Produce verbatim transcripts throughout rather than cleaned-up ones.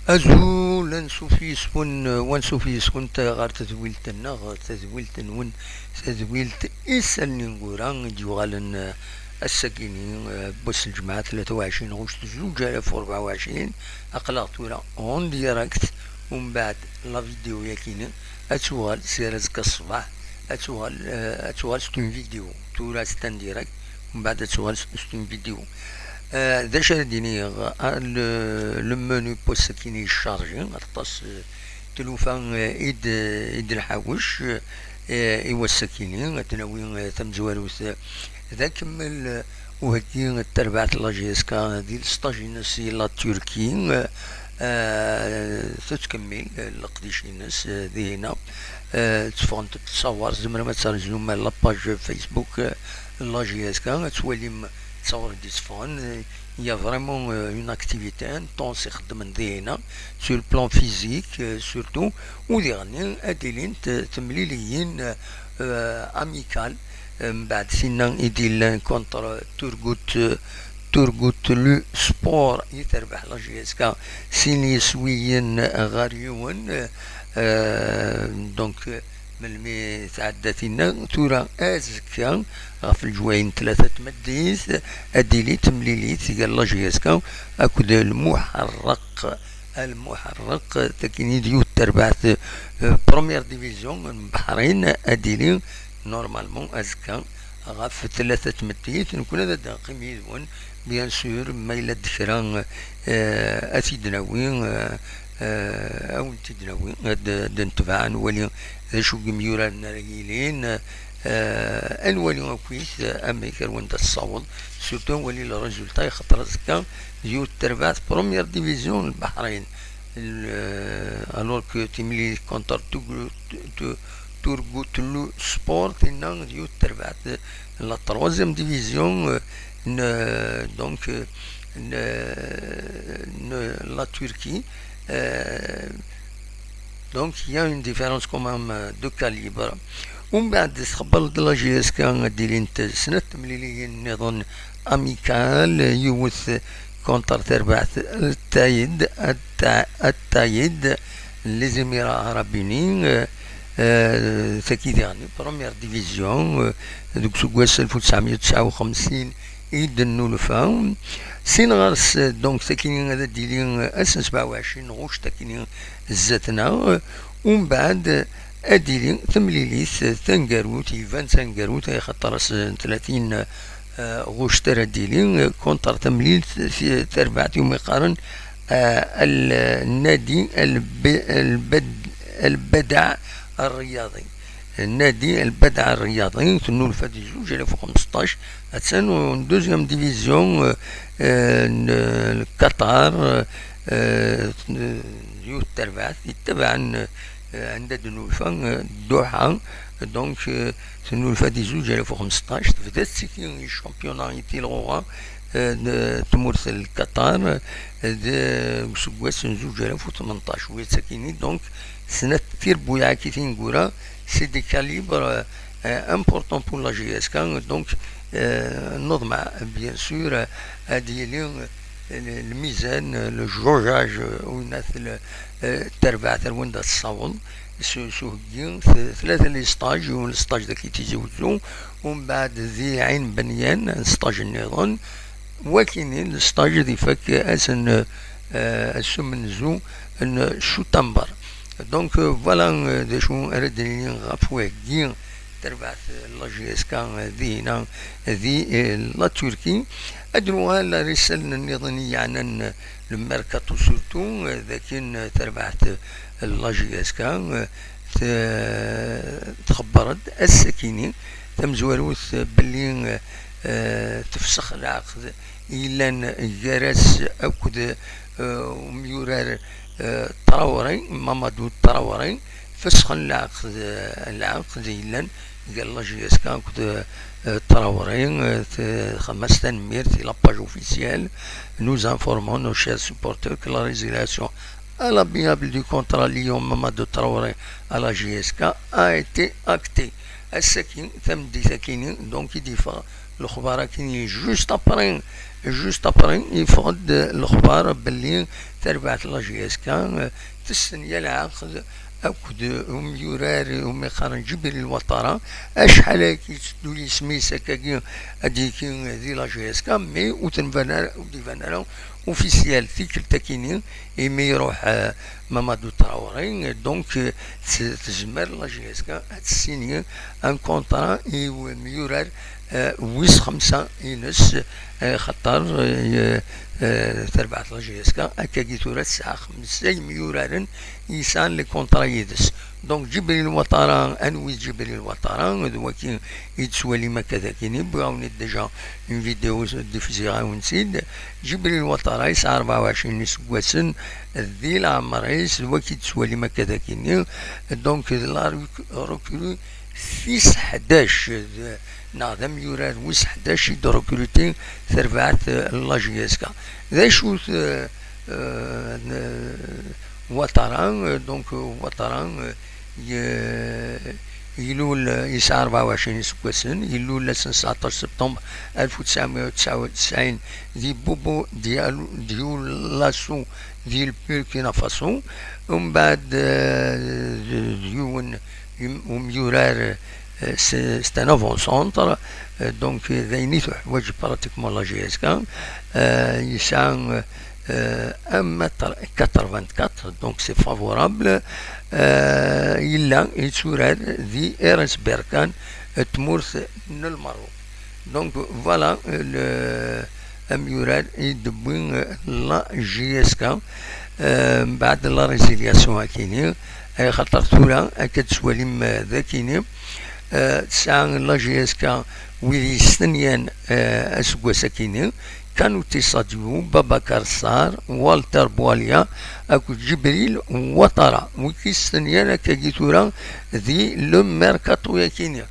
Azul, ansuf yis-wen, wansuf yis-went ɣer tedwilt-nneɣ, tadwilt-nwen, tadwilt Isallen Ineggura i d-yuɣalen, eh, ass-agini, eh, n wass n lǧemɛa tlata u ɛecrin ɣuct zuǧ alaf u rebɛa u ɛecrin. Aql-aɣ tura en direct, umbeɛd la vidéo-yagini ad tuɣal sir azekka ṣṣbeḥ, ad tuɣal, eh, ad tuɣal c'est une vidéo. Tura c'est en direct, umbeɛd ad tuɣal c'est une vidéo. Eh, d acu ara d-iniɣ? Ah, le, le menu n wass-akini yeccarji, aṭas, eh, tlufa, eh, i d, i d-nḥawec, eh, i wass-akini. Ad d-nawi, eh, tamezwarut, eh, d akemmel, eh, uheggi n terbaɛt n la J S K di lesṭaj-ines i la Turquie, eh, tettkemmil, eh, leqdic-ines, eh, dihina. Eh, tteffɣent-d ttṣawar, tzemrem ad terzum la page Facebook, eh, n la J S K, ad twalim ttṣawar i d-itteffɣen. Eh, il y a vraiment, euh, une activité intense i xeddmen dihina, sur le plan physique, euh, surtout, u diɣenni ad d-ilint, euh, temliliyin, euh, amicales, euh, mbeɛd tinna i d-illan contre Turgut, euh, Turgut Lu Sport i terbeḥ la J S K sin yiswiyen ɣer yiwen, euh, donc, euh, melmi tɛedda tinna, tura azekka ɣef leǧwayeh n tlata n tmeddit ad d-tili temlilit gar la J S K akked Lmuḥerreq, Lmuḥerreq, takini d yiwet terbaɛt, eh, première division n Beḥrin, ad d-tili normalement azekka ɣef tlata n tmeddit. Nekkni ad d-neqqim yid-wen, bien sûr, ma yella d kra, eh, ad t-id-nawi, eh, eh, ad wen-t-id-nawi, ad d-, ad d-netbeɛ, ad nwali d acu n yimyuraren ara yilin, eh, ad nwali akkit, eh, amek ar wanda tessaweḍ, surtout ad nwali le résultat, axaṭer azekka d yiwet terbaɛt première division n Beḥrin. Le, alors que timlilit contre Turgu-, Tu-, Turgut Lu Sport, tinna d yiwet terbaɛt la troisième division, euh, n, donc, euh, n, n la Turquie. Euh, donc, il y a une différence quand même, euh, de calibre. Umbeɛd txebber-d la J S K ad d-ilint snat temliliyin nniḍen amicales, yiwet contre terbaɛt Taïd, Atta-, Attaïd, les Émirats Arabes Unis, euh, euh, tagi diɣen, première division, euh, deg useggas alef u tesɛemya u tesɛa u xemsin i d-nnulfa. Sin ɣer-s, donc, takini ad d-tili ass n sebɛa u ɛecrin ɣuct akini zdat-neɣ, umbeɛd ad d-tili temlilit taneggarut, iban d taneggarut, axaṭer ass n tlatin, eh, ɣuct ara d-tili, eh, contre temlilit, eh, terbaɛt iwumi qqaren, eh, النادي الب-، البد-، البدع الرياضي. Nadi Lbedɛa Rriyaḍi, tennulfa di zuǧ alaf u xmesṭac, attan en deuxième division, euh, euh, n, n Qatar, euh, n, yiwet terbaɛt, yettabaɛen, euh, anda d-nulfa, euh, Doha, donc, euh, tennulfa di zuǧ alaf u xmesṭac, tebda tettiki i championnat i tilɣuɣa, euh, n tmurt n Qatar, euh, d useggas n zuǧ alaf u tmenṭac, u yettaki-ni, donc, snat tirbuyaɛ-agi tineggura, c'est des calibres, euh, importants pour la J S K. Donc, euh, neḍmeɛ, bien sûr, euh, ad yili, euh, le, lmizan, euh, le jaugeage, euh, winat le, euh, terbaɛt ar wanda tessaweḍ, s, s uheggi, t-, tlata les stages, yiwen le stage dagi Tizi Wezzu, umbeɛd di Ɛin Benyan, stage nniḍen, wakini le stage ad ifak ass n, euh, ass umenzu n Cutamber. Donc, euh, voilà, euh, d acu ara d-nini ɣef waheggi terbaɛt, euh, la J S K, euh, dihina, di, euh, la Turquie. Ad nuɣal ar isallen nniḍen i yeɛnan, euh, le mercato surtout, euh, d akken, euh, terbaɛt, euh, la J S K, euh, t-, txebber-d ass-akini tamezwarut, euh, belli, euh, euh, tefsex lɛeqd yellan gar-as akked, euh, umyurar, euh, Traoré, Mamadou Traoré, fesxen lɛeqd, lɛeqd yellan gar la J S K akked, euh, Traoré, euh, t-, xedmen-as tanemmirt i la page officielle. Nous informons nos chers supporters que la résiliation à l'amiable du contrat liant Mamadou Traoré à la J S K a été actée. Ass-agi, tameddit-agi-ni, donc, i d-yeffeɣ Lexbar akkin, juste après, juste après, yeffeɣ-d lexbar belli tarbaɛt n la J S K, eh, tessen ya lɛaqed akked umyurar umi qqaren Ǧibril Watara. Acḥal ayagi yetteddu yisem-is akkagi ad d-yekki di la J S K, mais ur d-iban ara, ur d-iban ara officiel. Tikkelt akkin-nni, imi iruḥ, eh, Mamadou Traoré, donc, eh, t-, tezmer la J S K ad tessini un contrat i umyurar, eh, wis xemsa ines, eh, xaṭer, eh, eh, tarbaɛt la J S K akkagi tura tesɛa xemsa imyuraren yesɛan les contrats yid-s. Donc, Ǧibril Watara, anwi d Ǧibril Watara? D wagi i d-tettwalim akka d akkin-nni, wwiɣ-awen-id déjà une vidéo, diffusiɣ-awen-tt-id. Ǧibril Watara yesɛa rebɛa u ɛecrin iseggasen di leɛmer-is, d wagi i d-tettwalim akka d akkin-nni. Donc, d la rec-, recrue tis ḥdac, d, neɣ d amyurar wis ḥdac i d-recruti terbaɛt, eh, la J S K. D acu-t, eh, eh, n-, Watara, eh, donc, eh, Watara, eh, ye-, ilul, eh, yesɛa rebɛa u ɛecrin iseggasen, ilul ass n tseɛṭac septembre alef u tesɛemya u tesɛa u tesɛin di Bobo Dial-, Dioulasso di Burkina Faso. Umbeɛd, eh, d, d yiwen um-, umyurar, eh, c'est, c'est un avant-centre, eh, donc, eh, d ayen i tuḥwaǧ pratiquement la J S K. Eh, yesɛa, eh, un mètre quatre-vingt-quatre, donc c'est favorable. Eh, yella yetturar di R S Berkane, eh, tmurt n Lmerruk. Donc, voilà, eh, le, amyurar i d-tewwi, eh, la J S K, eh, mbeɛd la résiliation akkin-nni, eh, xaṭer tura akka d-tettwalim, eh, d akkin-nni, eh, tesɛa la J S K wid yestenyan, eh, aseggas akkin-nni, Kanouté Sadio, Babacar Sarr, Walter Boualia akked Djibril Ouattara. Wid yestenyan akkagi tura di le mercato akkin-nni.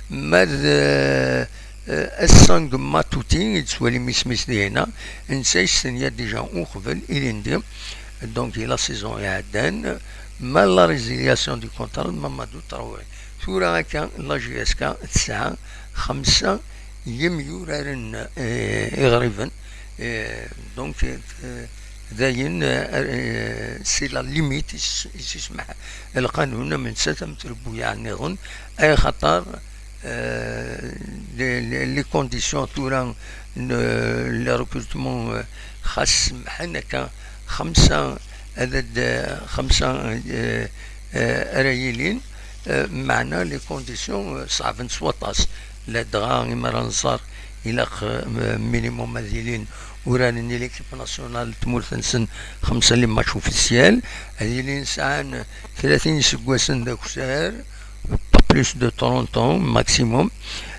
Ma d, eh, eh, Essang Matouti, i d-tettwalim isem-is dinna, netta yestenya déjà uqbel ilindi, donc i la saison iɛeddan, ma la résiliation du contrat de Mamadou Traoré. Tura akka, la J S K tesɛa xemsa yimyuraren, eh, iɣriben, eh, donc, eh, dayen, eh, c'est la limite, i s-, i s-ismeḥ lqanun am nettat am trebbuyaɛ nniḍen, ay xaṭer, eh, les, les, les conditions tura n, les recrutements, eh, xas semḥen akka xemsa, ad, ad, xemsa, eh, eh, ara yilin, eh, meɛna les conditions, eh, ṣeɛbent s waṭas. Ladɣa imi ara nẓer, ilaq, eh, minimum ad ilin uraren i l'équipe nationale n tmurt-nsen xemsa les matchs officiels, ad ilin sɛan tlatin iseggasen d akessar, pas plus de trente ans maximum.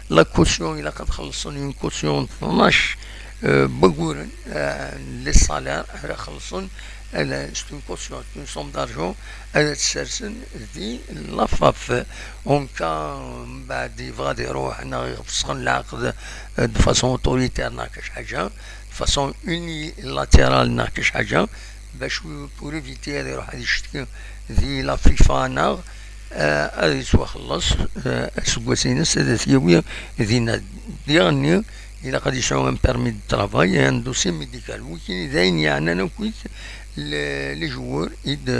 La caution, ilaq ad xellṣen une caution n tnac, euh, n wayyuren, euh, les salaires ara xellṣen, euh, c'est une caution, c'est une somme d'argent, ad tt-sersen di la FAF. En cas, mbeɛd yebɣa ad iruḥ neɣ iɣef sxen lɛaqed, euh, de façon autoritaire neɣ kac ḥaǧa, de façon unilatérale neɣ kac ḥaǧa, bac pour éviter ad iruḥ ad icetki di la FIFA neɣ, eh, ad yettwaxelleṣ, eh, aseggas-ines ad t-yawi dinna. Diɣenni, ilaq ad yesɛu un permis de travail et un dossier médical. Wigi d ayen yeɛnan akkit le-, les joueurs i d,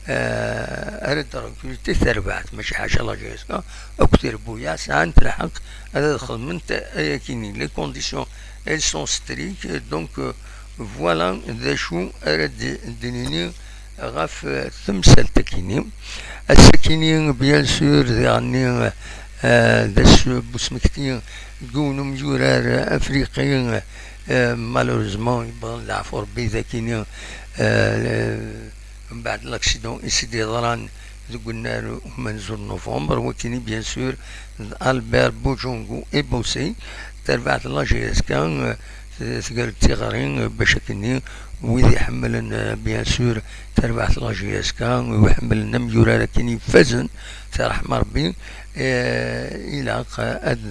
eh, ara d-recruter tarbaɛt, mačči ḥaca la J S K, akk trebbuyaɛ sɛant lḥeqq ad, ad xedment ayakini. Les conditions, elles sont strictes, donc, euh, voilà d acu ara d-, d-nini ɣef, eh, temsalt-akini. Ass-akini, bien sûr, diɣenni, eh, d ass n usmekti n yiwen umyurar afriqi, eh, malheureusement, yewweḍ-d leɛfu Rebbi d-akini, eh, mbeɛd l'accident i s-d-yeḍran deg unnar umenzu n novembre, wakini, bien sûr, d Albert Bojongo Ebosé, tarbaɛt n la J S K, eh, tger-d tiɣri, eh, bac akkenni wid iḥemmlen, eh, bien sûr, tarbaɛt n la J S K, wid iḥemmlen amyurar akken ifazen, si ṛṛeḥma Rebbi, eh, ilaq ad,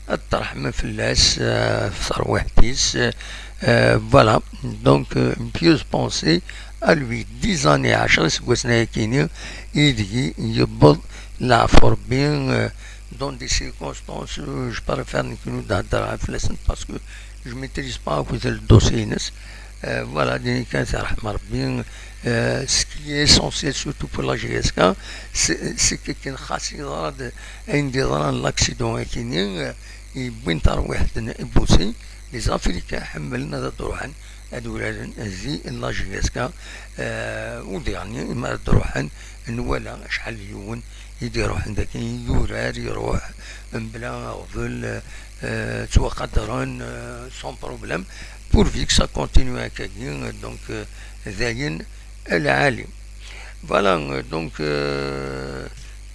ad ṭṭerḥmen fell-as, eh, ɣef terwiḥt-is, eh, voilà. Donc, euh, une pieuse pensée à lui. Dix années, ɛecra iseggasen ayakini, i deg-i yewweḍ leɛfu Rebbi, eh, Dans des circonstances, euh, je préfère ne pas de parce que je maîtrise pas le dossier. Euh, voilà, des cas, ce qui est essentiel surtout pour la G S K, c'est que quelqu'un a un des l'accident et qui n'est, il y a une tarwihde, les Africains, حملنا هذا الدروحان، هذا ولادن، هذه la G S K، آه، وديرني ما دروحان، نوالا شحال يون، يديروا عندك يورار، يروح بلا غفل، آه، توقدرن، آه، sans problème. Pourvu que ça continue هكاكي، donc، آه، داين العالي. Voilà، donc، آه،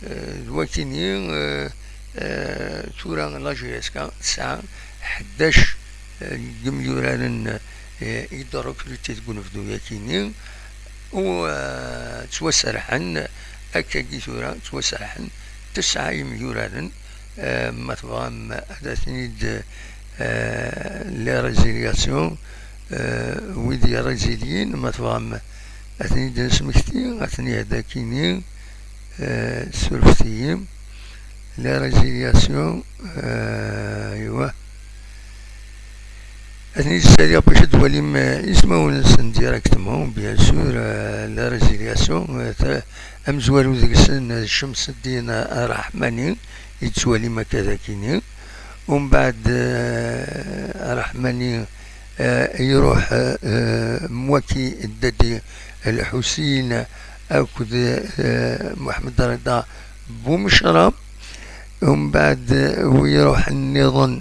آه، دواتيني، آه، آه، ثورة la G S K تسعة حداش، آه، يميورارن، آه، يدرك لتيت قنفذو ياكيني، و، آه، توسرحن، أكاكي ثورة توسرحن تسعة يميورارن، آه، ما تبغام هذا ثنيد، آه، les résiliations، آه، ويدي ريزيليين ما تبغام أثني دنس مكتي، أثني هداكيني، آه، سورفتيين، les résiliations، آه، أيوة. أثني السريع باش تواليم، آه، اسمه ونسن directement، bien sûr، آه، les résiliations، آه، ث-، أمزوالو ذكسن، آه، شمس الدين، آه، الرحماني، يتسواليم هكذا كيني. ومن بعد، آه، الرحماني، آه، يروح، آه، آه، موكي الددي الحسين أكد، آه، محمد رضا بومشرة. ومن بعد، آه، ويروح النظن،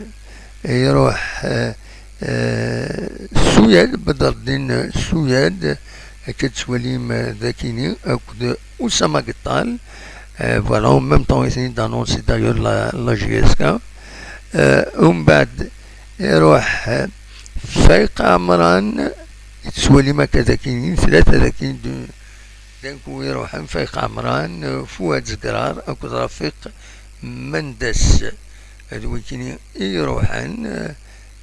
يروح، آه، آه، سوياد، بدر الدين سوياد، كتسواليم ذاكيني أكد أسامة قطال. آه، voilà، en même temps يثني دانونسي d'ailleurs la, la G S K. آه، ومن بعد يروح، آه، فايق عمران، يتسوالي ما كذاكين، ثلاثة ذاكين دو-، دانكو يروحن فايق عمران، آه، فؤاد زقرار، أكد رفيق مندس. هذو ويكيني يروحن، آه،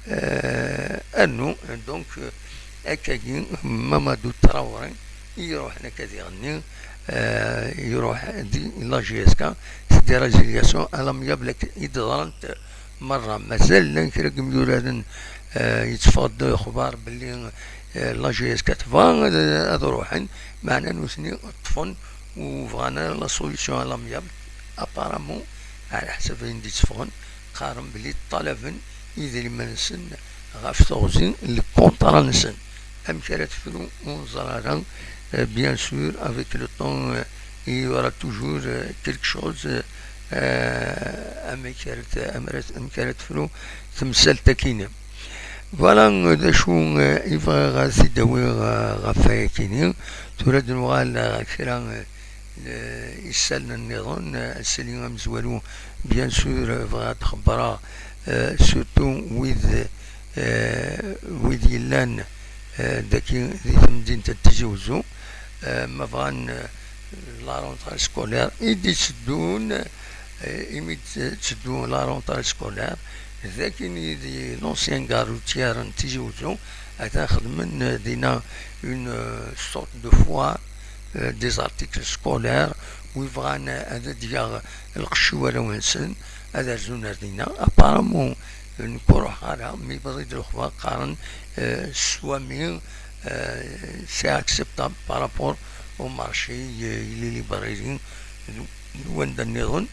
آه، أنو، donc، آه، أكاكي مامادو تراوري يروح هناك يغني، آه، يروح دي la G S K، c'est des résiliations à l'amiable يضرنت مرة. مازال لان كرا كميورادن، آه، يتفض خبار باللي، آه، la G S K تبغى، آه، هذا روحن، معنا نوثني طفن وبغانا la solution à l'amiable. Apparemment، على حسب وين دي تفغن، قارن بلي طلبن إذا لما نسن غاف تغزين الكونترا نسن. أم كانت فلو ونزرارا، آه، bien sûr، avec le temps، آه، il y aura toujours، آه، quelque chose، آه، أم كانت، أم كانت فلو تمثال تاكيني. Voilà، d acu, eh, i bɣiɣ ad t-id-awiɣ, eh, ɣef wayakini. Tura ad nuɣal, eh, ɣer kra, eh, n isallen nniḍen, eh, asali amezwaru, bien sûr, eh, bɣiɣ ad xebbreɣ, eh, surtout wid, eh, wid yellan, eh, daki di temdint n Tizi Uzzu, eh, ma bɣan, eh, la rentrée scolaire i d-itteddun, eh, imi d-tetteddu la rentrée scolaire, d akken i di l'ancien gare routière n Tizi Uzzu, atan xedmen, eh, dinna une, eh, sorte de foire, eh, des articles scolaires, wi bɣan, eh, ad d-yaɣ lqecc i warraw-nsen, ad rzun ar dinna. Apparemment, nekk ur ruḥeɣ ara, mi bɣiɣ lexbar qqaren, eh, swami, eh, c'est acceptable par rapport au marché, eh, les librairies, d wanda nniḍen.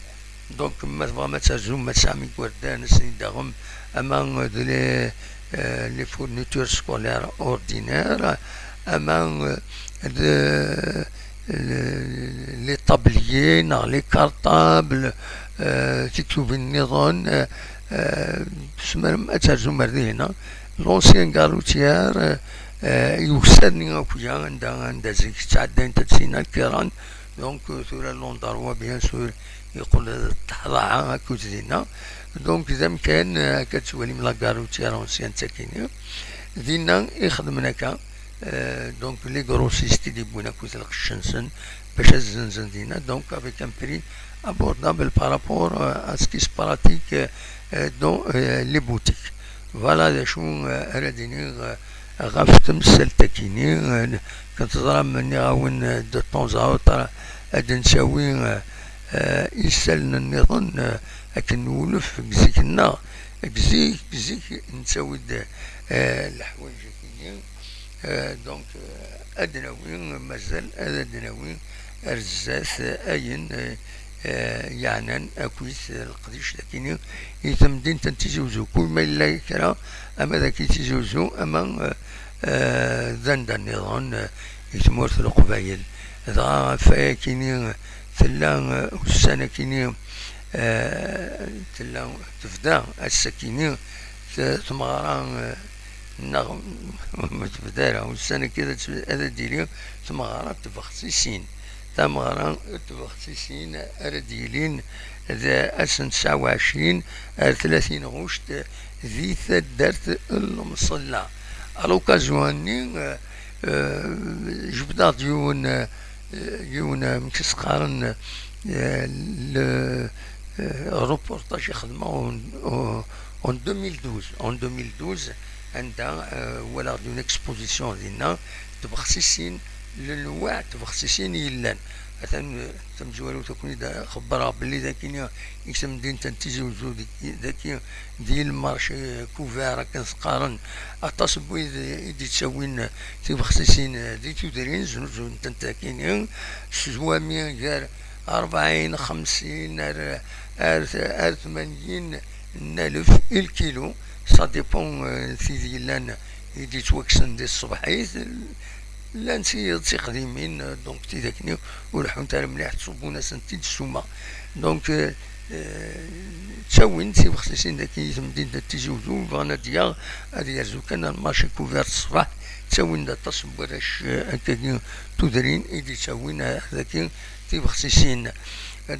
Donc, ma tebɣam ad terzum, ma tesɛam igerdan, asen daɣen, ama d les, eh, les fournitures scolaires ordinaires, ama, eh, d, eh, les tabliers, neɣ les cartables, eh, tiktubin nniḍen, eh, eh, tzemrem ad terzum ar dihina. L'ancien gare routière, eh, eh, yuksa-nni akya, anda, anda zik ttɛeddayent ad sina lkiran. Donc, euh, tura l'endroit, bien sûr, yeqqel d ṭṭeḥḍaɛa akked dinna. Donc, d amkan, eh, akka tettwalim la gare routière ancienne d takini. Dinna i xedmen akka, eh, donc, les grossistes i d-yewwin akked lqecc-nsen bac ad zzenzen dinna. Donc, avec un prix abordable par rapport, euh, à ce qui se pratique, euh, dans, euh, les boutiques. Voilà d acu, euh, ara d-iniɣ, euh, ɣef temsalt-akini, euh, kan teẓram, nniɣ-awen, euh, de temps à autre, ad d-nsawi, euh, euh, isallen nniḍen, euh, akken nwulef deg zik-nneɣ, deg zik, deg zik nettawi-d, eh, leḥwayeǧ-agi. Eh, donc, eh, ad nawi, mazal ad, ad nawi ar zdat, eh, ayen, eh, eh, yeɛnan akkit, eh, leqdic dagini i temdint n Tizi Uzzu. Kul ma yella kra, ama dagi Tizi Uzzu, ama, eh, eh, d anda nniḍen, eh, i tmurt n Leqbayel. Dɣa ɣef wayakini tella, eh, ussan akini, eh, tella tebda ass-akini t-, tmeɣra, eh, neɣ ma tebda ara, ussan-agi ad, ad d-tili tmeɣra n tbexsisin. Tameɣra n tbexsisin ara d-yilin d ass n tesɛa u ɛecrin ar tlatin ɣuct di taddart n Lemṣella. À l'occasion-nni, eh, eh, jebdeɣ-d yiwen, eh, yiwen, eh, amek i s-qqaren, eh, le, eh, reportage i xedmeɣ en, en, en deux mille douze. En deux mille douze, anda, eh, walaɣ-d une exposition dinna, tbexsisin, lenwaɛ tbexsisin yellan. Atan, eh, tamezwarut ad ken-id-xebbreɣ belli dagi i temdint n Tizi Uzzu, dagi, dagi di le marché couvert akken s-qqaren, aṭas n wid i d-yettawin tibexsisin di tudrin, znuzuyen-tent akini, s zwami gar rebɛin, xemsin ar, ar, ar tmanyin n alef i lkilu, ça dépend, euh, tid yellan i d-yettwakksen di tṣebḥit, llant tiyeḍ tiqdimin, euh, donc tidak-nni ur leḥḥunt ara mliḥ, ttṣubbun-asent-id ssuma. Donc, euh, euh, ttawin tibexsisin dagi i temdint n Tizi Uzzu, bɣan ad d-yaɣ, ad yerzu kan ar le marché couvert ṣṣbeḥ, ttawin-d aṭas n warrac, euh, akkagi tudrin i d-yettawin, euh, dagi tibexsisin.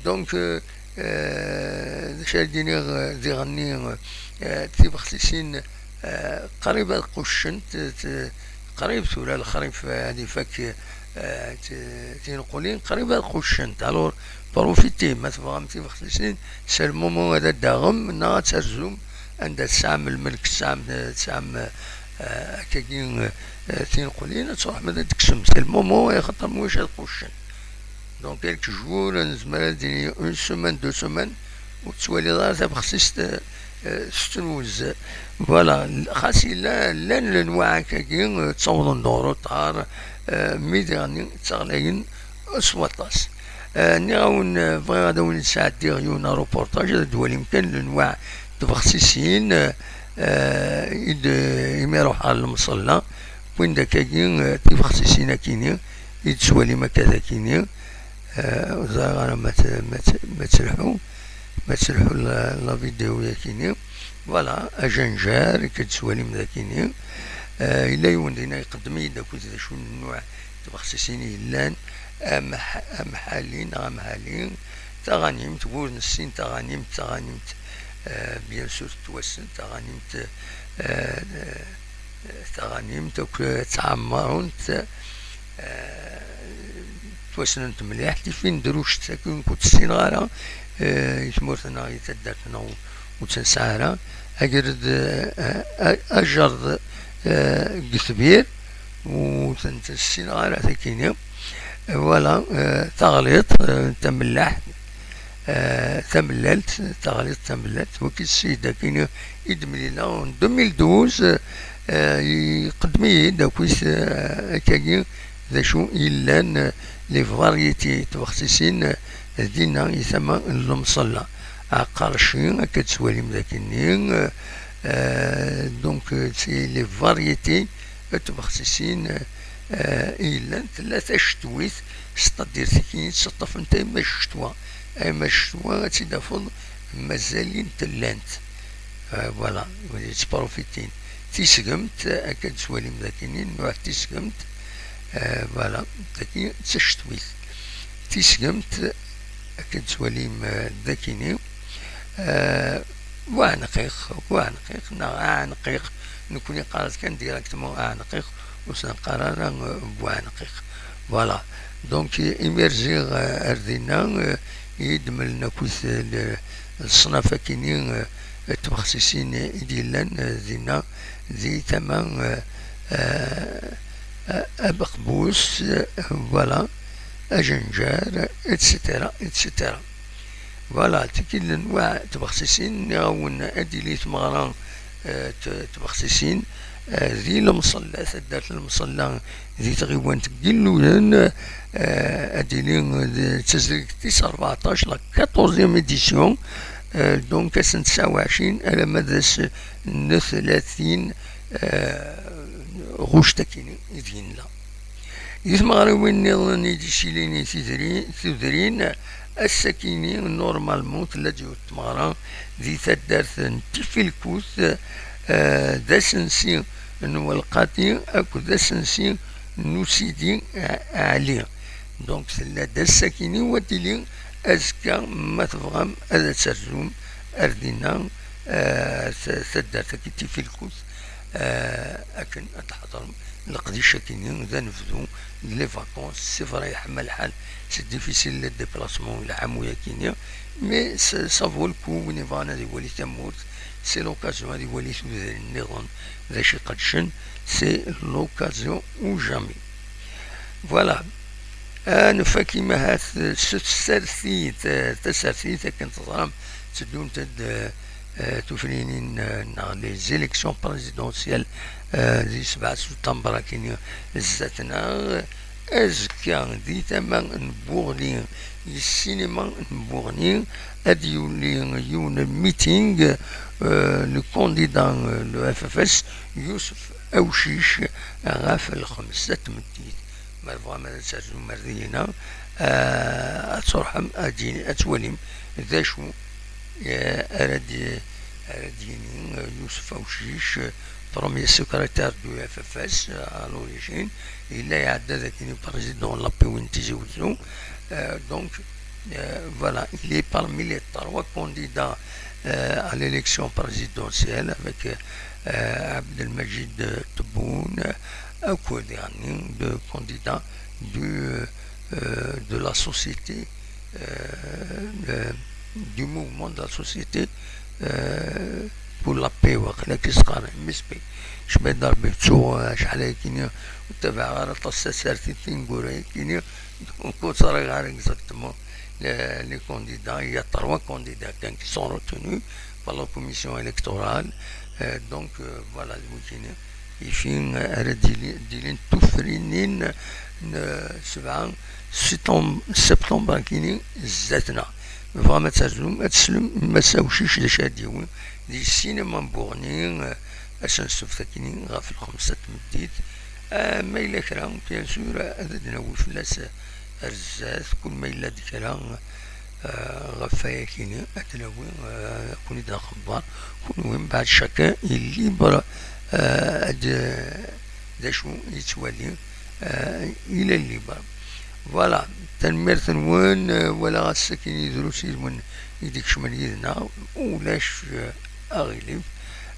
Donc, euh, euh, d acu ara d-iniɣ, euh, diɣenni, euh, tibexsisin, euh, qrib ad quccent, euh, t-, qrib tura lexrif, euh, ad ifak, euh, t-, tinqulin, qrib ad quccent. Alors, profitez, ma tebɣam tibexsisin, c'est le moment ad d-taɣem, neɣ ad terzum, anda tesɛam lmelk, tesɛam, tesɛam, euh, akkagi, euh, tinqulin, ad truḥem ad d-tekksem. C'est le moment, axaṭer mulac ad quccen. Donc, quelques jours, nezmer ad d-nini une semaine, deux semaines, ur tettwaliḍ ara tabexsist, euh, euh, tettnuz. Voilà, xas yella, llan lenwaɛ akkagi, euh, ttawḍen-d en retard, euh, mi diɣenni ttaɣlayen s waṭas. Euh, nniɣ-awen, euh, bɣiɣ ad awen-d-sɛeddiɣ yiwen n reportage, ad d-twalim kan lenwaɛ tbexsisin, euh, euh, i d-, imi ruḥeɣ ɣer lemṣella, wwin-d akkagi, euh, tibexsisin akini, i d-tettwalim akka d akini, eh, ur ẓriɣ ara ma t-, ma t-, ma telḥu, ma telḥu la, la vidéo yakini. Voilà, ajenjar, i k-d-tettwalim dakini. Eh, yella yiwen dinna iqeddem-iyi-d akkit d acu n nnuɛ tbexsisin i yellan, amḥ-, amḥali neɣ amḥali, taɣanimt, wur nessin taɣanimt, taɣanimt, eh, bien sûr tettwassen, taɣanimt, eh, eh, taɣanimt akk ttɛemmaren-t, eh, ttwassnen-t mliḥ. Tifin druct, akken ur tt-ssineɣ ara, eh, i tmurt-nneɣ, i taddart-nneɣ, ur, ur tt-nesɛi ara. Agred, eh, a-, ajerḍ, eh, deg tbir, ur tent-ssineɣ ara takini. Voilà, eh, taɣliḍt, eh, tamellaḥt, eh, tamellalt, taɣliḍt tamellalt, wagi ssid akini i d-mlileɣ en deux mille douze, eh, iqeddem-iyi-d akkit, eh, akkagi d acu yellan, eh, les variétés tbexsisin, eh, dinna i tama n lemṣella. Aqerci, akka d-tettwalim dakini, eh, eh, donc, eh, c'est les variétés tbexsisin, eh, i yellan, tella tacetwit, c'est-à-dire tikini ttseṭṭafent ayma ccetwa, ayma ccetwa ad tt-id-tafeḍ mazal-int llant. Eh, voilà, ttprofitin. Tisgemt, akka d-tettwalim dakini, nnuɛ tisgemt, eh, voilà, dagi d tacetwit. Tisgemt, akka d-tettwalim, eh, dakini, eh, buɛenqiq, buɛenqiq, neɣ aɛenqiq, nekni qqar-as kan directement aɛenqiq, ur s-neqqar ara, eh, buɛenqiq. Voilà. Donc, eh, imi rziɣ, eh, ar dinna, eh, i d-mlen akkit, eh, le-, leṣnaf akini, eh, n tbexsisin i d-yellan, eh, dinna, di tama, eh, eh, abeqbus, eh, voilà, ajenjar, et cetera, et cetera. Voilà, tikkelt n wa tbexsisin, nniɣ-awen ad d-tili tmeɣra, eh, t-, tbexsisin, eh, di Lemsella, taddart n Lemsella, di tɣiwant n Yilluyen, eh, ad d-tili, eh, d tazrigt tis rbeɛṭac, la quatorzième édition, eh, donc ass n tesɛa u ɛecrin alamma d ass n tlatin, eh, ɣuct akkin i d-yenna. Di tmeɣriwin nniḍen i d-issilin i tidri-, tudrin, ass-akini, normalement, tella-d yiwet tmeɣra di taddart n Tifilkut, eh, d asensi n Welqati akked asensi n Usidi, eh, Ɛli. Donc, tella-d ass-akini, wa tili azekka, ma tebɣam ad terzum ar dinna, eh, ta-, taddart-agi Tifilkut, eh, akken ad tḥeḍrem leqdic akini d anebdu n les vacances. C'est vrai, yeḥma lḥal, c'est difficile le déplacement, lḥamu yakini, mais ça, ça vaut le coup, win yebɣan ad iwali tamurt, c'est l'occasion ad iwali tudrin nniḍen d acu iqedcen, c'est l'occasion ou jamais. Voilà. Ad nfak imahat s tsertit, eh, tasertit akken teẓram tteddunt-d, eh, eh, tufrinin, eh, neɣ les élections présidentielles, eh, di sebɛa septembre akkin zdat-neɣ. Azekka di tama n Buɣni, di ssinima n Buɣni, ad yuli yiwen n meeting, eh, le candidat, eh, le F F S, Yusef Awcic, ɣef lxemsa n tmeddit. Ma tebɣam ad terzum ar dina, eh, ad truḥem ad d-, ad twalim d acu, eh, ara d-, ara d-yini, eh, Yusef Awcic, eh, premier secrétaire du F F S, eh, à l'origine. Yella iɛedda d akken i président n la P W N Tizi Wezzu. Eh, donc, eh, voilà, il est parmi les trois candidats, eh, à l'élection présidentielle avec, eh, Abdelmajid Tebboune, eh, akked, yeɛni, deux candidats du, euh, de la société, euh, le, du mouvement de la société, euh, pour la paix, waqila akken i s-qqaren, M S P. Cemma-d Rebbi, ttuɣ, eh, acḥal ayakini ur ttabaɛeɣ ara aṭas tasertit tineggura-yakini, donc ur ẓriɣ ara exactement les, les candidats. Il y a trois candidats kan qui sont retenus par la commission électorale. Euh, donc, euh, voilà, d wigini. Ifi ara d-ili-, d-ilin tufrinin n sebɛa septem-, septembre akini zdat-neɣ. Tebɣam ad terzum, ad teslem i Mass Awcic d acu ara d-yawi di ssinima n Buɣni, eh, ass n ssebt akini ɣef lxemsa n tmeddit. Eh, ma yella kra, bien sûr, ad d-nawi fell-as ar zdat, kul ma yella d kra, eh, ɣef wayakini, ad d-nawi, eh, ad ken-id-nxebber, kunwi mbeɛd chacun est libre, eh, ad, d acu yettwali, eh, il est libre. Voilà, tanemmirt-nwen, eh, walaɣ ass-akini drus yid-wen i d-ikecmen yid-neɣ, ulac, eh, aɣilif,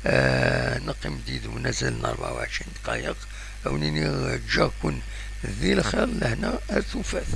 eh, neqqim-d yid-wen azal n rebɛa u ɛecrin dqayeq, ad wen-iniɣ, eh, ǧǧiɣ-ken di lxir, lehna ar tufat.